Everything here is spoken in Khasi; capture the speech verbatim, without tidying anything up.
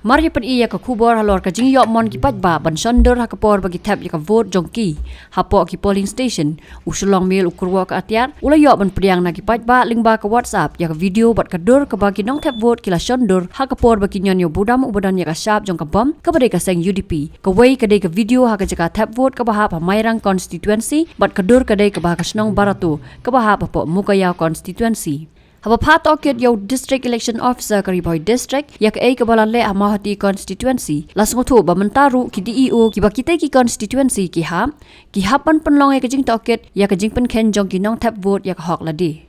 Mar ïa pyni ïa ka khubor halor ka jingïoh mon ki paidbah ban shon dur ha ka por ba ki thep ïa ka vote jong ki hapoh ki polling station, u Shillong Mail u kyrwoh ka atiar u la ïoh ban pdiang na ki paidbah lyngba ka WhatsApp ïa ka video bad ka dur kaba ki nongthep vote ki la shon dur ha ka por ba ki ñion ïa u budam uba don ïa ka shap jong ka bom kaba dei ka seng U D P. Kawei ka dei ka video ha ka jaka thep vote kaba hap ha Mairang constituency bad ka dur ka dei kaba ha ka shnong Barato kaba hap hapoh Mowkaiaw constituency. Haba phah tohkit ïa u District Election Officer ka Ri Bhoi District ïa kaei kaba la leh ha Mawhati constituency, la sngewthuh ba mynta ruh ki D E O kiba kitei ki constituency ki hap, ki hap ban pynlong ïa ka jingtohkit ïa ka jingpynkheiñ jong ki nongthep vote ïa ka hok lade.